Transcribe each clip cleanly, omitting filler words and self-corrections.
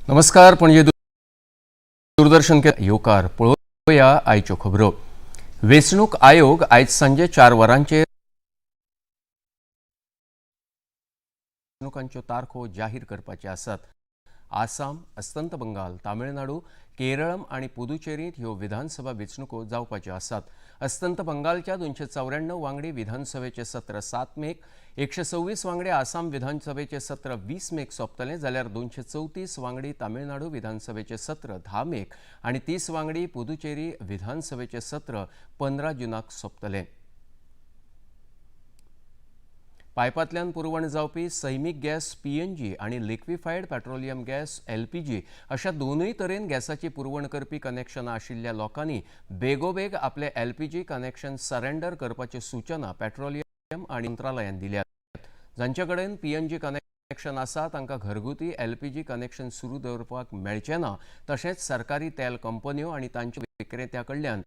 नमस्कार, पणजे दूरदर्शन के येवकार. पळोवया आयच्यो खबरो. वेंचणूक आयोग आयज सांजे 4 वरांचेर वेंचणुकांच्यो तारखो जाहीर करपाचे आसात. आसाम, अस्तंत बंगाल, तामिळनाडू, केरळम आनी पुदुचेरींत ह्यो विधानसभा वेंचणुको जावपाच्यो आसात. अस्तंत बंगालच्या 294 वांगडी विधानसभेचें सत्र 7 मेक, 126 वांगडी आसाम विधानसभेचें सत्र 20 मेक सोंपतलें, जाल्यार 234 वांगडी तामिळनाडू विधानसभेचें सत्र 10 मेक आनी 30 वांगडी पुदुचेरी विधानसभेचें सत्र 15 जुनाक सोंपतलें. पायपांतल्यान पुरवण जावपी सैमीक गॅस पीएनजी आनी लिक्विफायड पेट्रोलियम गॅस एलपीजी अशा दोनूय तरेन गॅसाची पुरवण करपी कनेक्शनां आशिल्ल्या लोकांनी बेगोबेग आपले एलपीजी कनेक्शन सरेंडर करपाच्यो सूचना पेट्रोलियम आनी मंत्रालयान दिल्यात. जांचे कडेन पीएनजी कनेक्शन आसा तांकां घरगुती एलपीजी कनेक्शन सुरू दवरपाक मेळचें ना. तशेंच सरकारी तेल कंपन्यो आनी तांच्या विक्रेत्या कडल्यान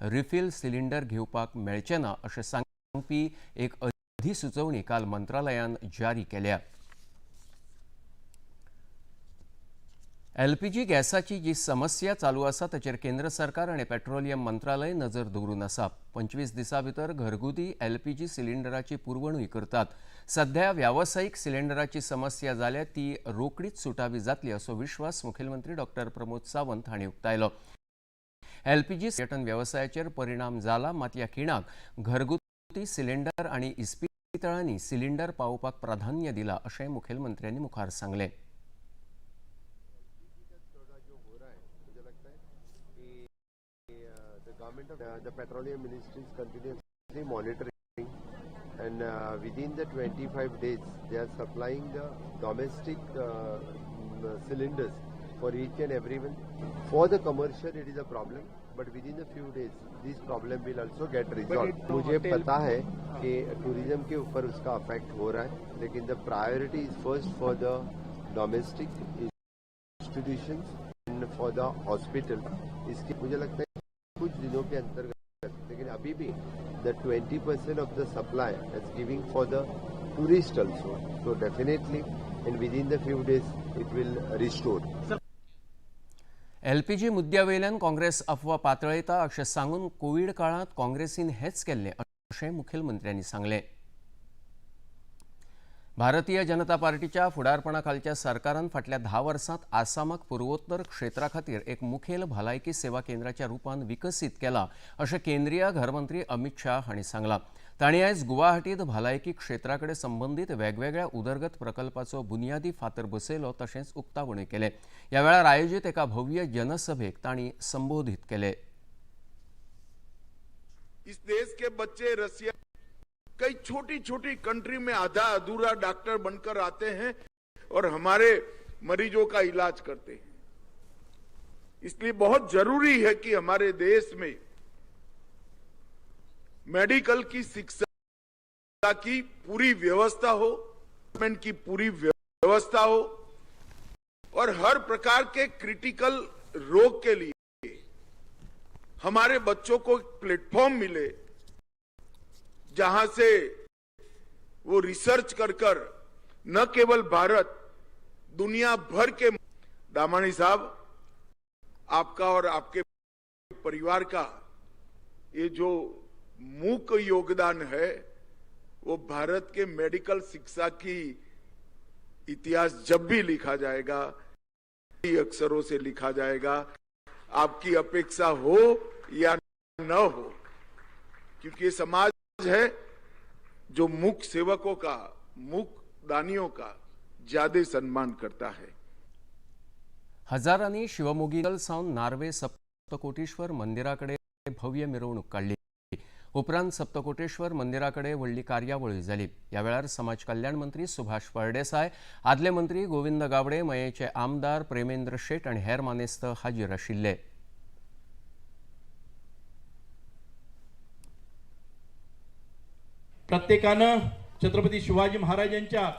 रिफिल सिलिंडर घेवपाक मेळचें ना, अशें सांगपी एक अधिसुचोवणी काल मंत्रालयान जारी केल्या. एलपीजी गॅसाची जी समस्या चालू आसा ताचेर केंद्र सरकार आनी पेट्रोलियम मंत्रालय नजर दवरून आसा. 25 दिसां भितर घरगुती एलपीजी सिलिंडराची पुरवणूय करतात. सध्या व्यावसायीक सिलिंडराची समस्या जाल्या ती रोखडीच सुटावी जातली, असो विश्वास मुखेलमंत्री डॉक्टर प्रमोद सावंत हांणी उक्तायलो. एलपीजी पर्यटन वेवसायाचेर परिणाम जाला, मात ह्या खिणाक घरगुती सिलिंडर आनी इस्पितळांनी सिलिंडर पावोवपाक प्राधान्य दिला, अशें मुखेलमंत्र्यांनी मुखार सांगलें. जो हो रहा है, मुझे लगता है कि the government of the petroleum ministry is continuously monitoring and within the 25 days they are supplying the domestic cylinders for each and everyone. For the commercial it is a problem, but within a few days this problem will also get resolved. मुझे पता है कि tourism K ऊपर उसका affect हो रहा है, लेकिन the priority is first for the domestic institutions and for the hospital. इसकी मुझे लगता है कुछ दिनों के अंतर्गत, लेकिन अभी भी the 20% of the supply is giving for the tourist also, so definitely and within the few days it will restore. LPG मुद्द्या वयल्यान काँग्रेस अफवा पातळयता अशें सांगून कोवीड काळांत काँग्रेसीन हेंच केल्लें, अशें मुखेलमंत्र्यांनी सांगलें. भारतीय जनता पार्टीच्या फुडारपणा खालच्या सरकारान फाटल्या 10 वर्सांत आसामाक पुर्वोत्तर क्षेत्रा खातीर एक मुखेल भलायकी सेवा केंद्राच्या रुपान विकसीत केला, अशें केंद्रीय घरमंत्री अमित शाह हांणी सांगलां. तांणी आयज गुवाहाटीत भलायकी क्षेत्रा कडेन संबंदीत वेगवेगळ्या उदरगत प्रकल्पाचो बुन्यादी फातर बसयलो, तशेंच उक्तावणूय केलें. ह्या वेळार आयोजीत एका भव्य जनसभेक तांणी संबोधीत केलें. इस देश के बच्चे रसिया, कई छोटी छोटी कंट्री में आधा अधूरा डॉक्टर बनकर आते हैं और हमारे मरीजों का इलाज करते हैं. इसलिए बहुत जरूरी है कि हमारे देश में मेडिकल की शिक्षा की पूरी व्यवस्था हो, ट्रीटमेंट की पूरी व्यवस्था हो और हर प्रकार के क्रिटिकल रोग के लिए हमारे बच्चों को एक प्लेटफॉर्म मिले, जहां से वो रिसर्च कर कर न केवल भारत, दुनिया भर के. दामानी साहब, आपका और आपके परिवार का ये जो मूक योगदान है, वो भारत के मेडिकल शिक्षा की इतिहास जब भी लिखा जाएगा, अक्षरों से लिखा जाएगा, आपकी अपेक्षा हो या न हो, क्योंकि ये समाज है जो मूक सेवकों का, मूक दानियों का ज्यादा सम्मान करता है. हजारांनी शिवमोगी सावन नार्वे सप्तकोटेश्वर मंदिरा कडेन भव्य मिरवणूक काडली. उपरांत सप्तकोटेश्वर मंदिरा कडेन व्हडली कार्यावळूय जाली. ह्या वेळार समाज कल्याण मंत्री सुभाष फळदेसाय, आदले मंत्री गोविंद गावडे, मयेचे आमदार प्रेमेंद्र शेट आनी हेर मानेस्त हाजीर आशिल्ले. प्रत्येकानं छत्रपती शिवाजी महाराजांच्या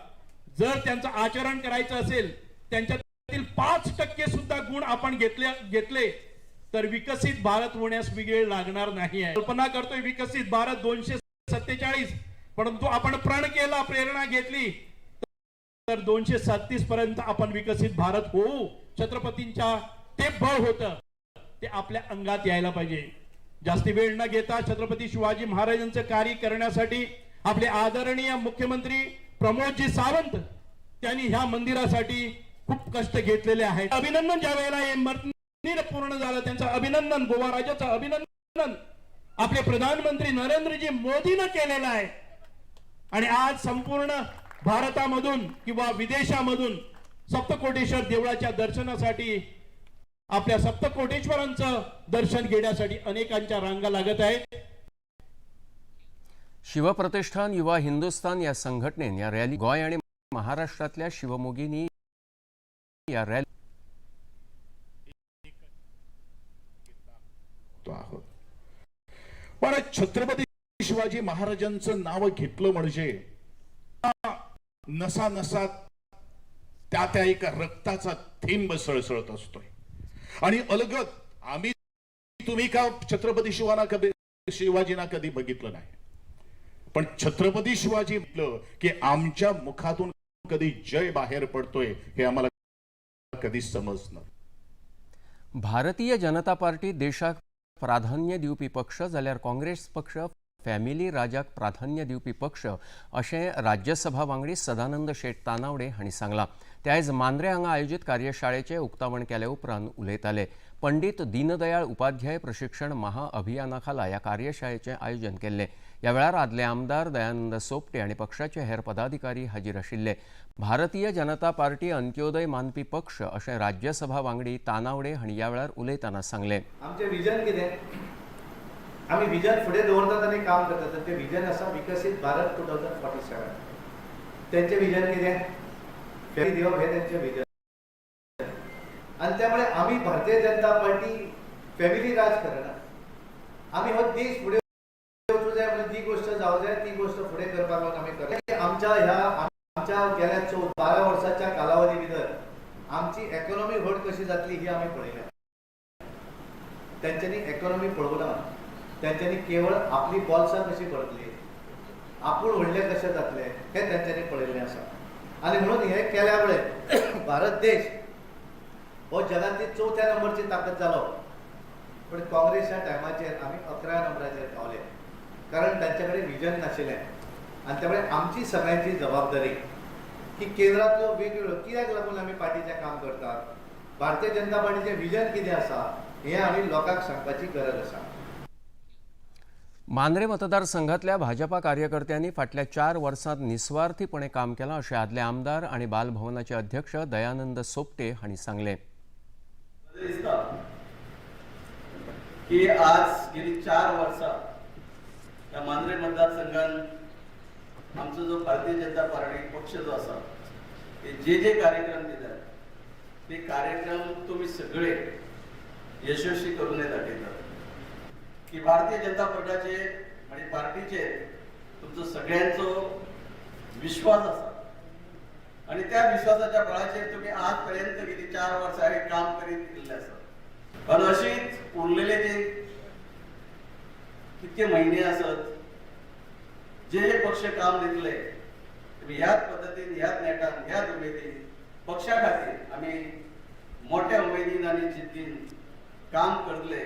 जर त्यांचं आचरण करायचं असेल, त्यांच्यातील 5% सुद्धा गुण आपण घेतले घेतले तर विकसित भारत होण्यास वेळ लागणार नाही आहे. कल्पना करतोय विकसित भारत 247, परंतु आपण प्रण केला, प्रेरणा घेतली. तर 237 पर्यंत आपण विकसित भारत होऊ. छत्रपतींच्या ते बळ होतं, ते आपल्या अंगात यायला पाहिजे. जास्ती वेळ न घेता छत्रपती शिवाजी महाराजांचं कार्य करण्यासाठी आपले आदरणीय मुख्यमंत्री प्रमोदजी सावंत त्यांनी ह्या मंदिरासाठी खूप कष्ट घेतलेले आहेत. अभिनंदन. ज्या वेळेला हे मंदिर पूर्ण झालं, त्यांचं अभिनंदन, गोवा राज्याचं अभिनंदन आपले प्रधानमंत्री नरेंद्रजी मोदीनं केलेलं आहे. आणि आज संपूर्ण भारतामधून किंवा विदेशामधून सप्तकोटेश्वर देवळाच्या दर्शनासाठी, आपल्या सप्तकोटेश्वरांचं दर्शन घेण्यासाठी अनेकांच्या रांगा लागत आहेत. शिवप्रतिष्ठान युवा हिंदुस्तान या संघटनेन या रॅली गोंय आणि महाराष्ट्रातल्या शिवमोगींनी या रॅली आहोत. पण छत्रपती शिवाजी महाराजांचं नाव घेतलं म्हणजे नसा नसा, त्या त्या एका रक्ताचा थेंब सळसळत असतोय. आणि अलगद आम्ही तुम्ही का छत्रपती शिवाजींना कधी बघितलं नाही, पण छत्रपती शिवाजी म्हटलं की आमच्या मुखातून कधी जय बाहेर पडतोय हे आम्हाला कधीच समजलं. भारतीय जनता पार्टी देशाक प्राधान्य दिवपी पक्ष जाल्यार काँग्रेस पक्ष फॅमिली राजाक प्राधान्य दिवपी पक्ष, अशें राज्यसभा वांगडी सदानंद शेट तानावडे हांणी सांगलां. ते आयज मांद्रे हांगा आयोजीत कार्यशाळेचें उक्तावण केले उपरांत उलयताले. पंडित दीनदयाळ उपाध्याय प्रशिक्षण महाअभियाना खाला ह्या कार्यशाळेचें आयोजन केल्लें. ह्या वेळार आदले आमदार दयानंद सोपटे आनी पक्षाचे हेर पदाधिकारी हाजीर आशिल्ले. भारतीय जनता पार्टी अंत्योदय मानपी पक्ष, अशें राज्यसभा वांगडी तानावडे हांणी ह्या वेळार उलयतना सांगलें. आमचें विजन कितें? आमी विजन फुडें दवरतात आनी काम करतात. तर तें विजन आसा विकसीत भारत 2047. तेंचें विजन कितें? फेरी दिवप हें तेंचें विजन. आनी त्यामुळे आमी भारतीय जनता पार्टी फॅमिली राज करना. आमी हो देश फुडें वचूं जाय म्हणून जी गोश्ट जावं जाय ती गोश्ट फुडें करपाक लागून आमी करता. आमच्या ह्या आमच्या गेल्या 14-12 वर्साच्या कालावधी भितर आमची इकॉनॉमी व्हड कशी जातली ही आमी पळयल्या. तेंच्यांनी इकॉनॉमी पळोवना. तेंच्यांनी केवळ आपली बोल्सां कशी भरतली, आपूण व्हडले कशे जातले हें तेंच्यांनी पळयल्लें आसा. आनी म्हणून हें केल्या मुळे भारत देश हो जगांतली चवथ्या नंबरची ताकद जालो, पण काँग्रेसच्या टायमाचेर आमी 11 नंबराचेर पावले, कारण तांचे कडेन विजन नाशिल्लें. आनी त्यामुळे आमची सगळ्यांची जबाबदारी की केंद्रांतल्यो वेगवेगळ्यो कित्याक लागून आमी पार्टीचें काम करतात, भारतीय जनता पार्टीचें विजन कितें आसा हें आमी लोकांक सांगपाची गरज आसा. मांद्रे मतदारसंघातल्या भाजपा कार्यकर्त्यांनी फाटल्या 4 वर्सांत निस्वार्थीपणे काम केलां, अशें आदले आमदार आनी बालभवनाचे अध्यक्ष दयानंद सोपटे हांणी सांगलें. दिसता की आज गेली 4 वर्सां ह्या मांद्रे मतदारसंघान आमचो जो भारतीय जनता पार्टी पक्ष जो आसा ते जे जे कार्यक्रम दितात ते कार्यक्रम तुम्ही सगळे यशस्वी करून दाखयतात की भारतीय जनता पक्षाचे आणि पार्टीचे तुमचो सगळ्यांचो विश्वास आसा आणि त्या विश्वासाच्या बळाचेर तुम्ही आजपर्यंत गेली 4 वर्सां हे काम करीत गेल्ले आसा. आणि अशीच उरलेले जे कितके महिने आसत, जे जे पक्ष काम दितले, तुम्ही ह्याच पद्दतीन, ह्याच नेटान, ह्याच उमेदीन पक्षा खातीर आमी मोठ्या उमेदीन आनी जिद्दीन काम करतले.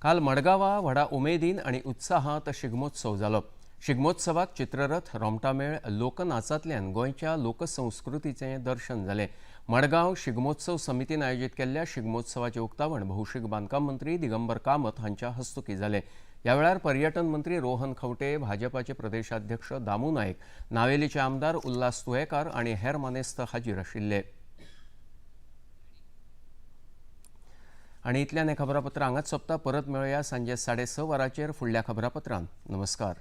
काल मडगांवा व्हडा उमेदीन आनी उत्साहांत शिगमोत्सव जालो. शिगमोत्सवाक चित्ररथ, रोमटामेळ, लोकनाचांतल्यान गोंयच्या लोकसंस्कृतीचें दर्शन जालें. मडगांव शिगमोत्सव समितीन आयोजीत केल्ल्या शिगमोत्सवाचें उक्तावण भौशीक बांदकाम मंत्री दिगंबर कामत हांच्या हस्तुकीं जालें. ह्या वेळार पर्यटन मंत्री रोहन खंवटे, भाजपाचे प्रदेशाध्यक्ष दामू नायक, नावेलीचे आमदार उल्हास तुयेकार आनी हेर मानेस्त हाजीर आशिल्ले. आनी इतल्यान हें खबरापत्र हांगाच सोंपता. परत मेळया सांजे 6:30 वरांचेर फुडल्या खबरापत्रांत. नमस्कार.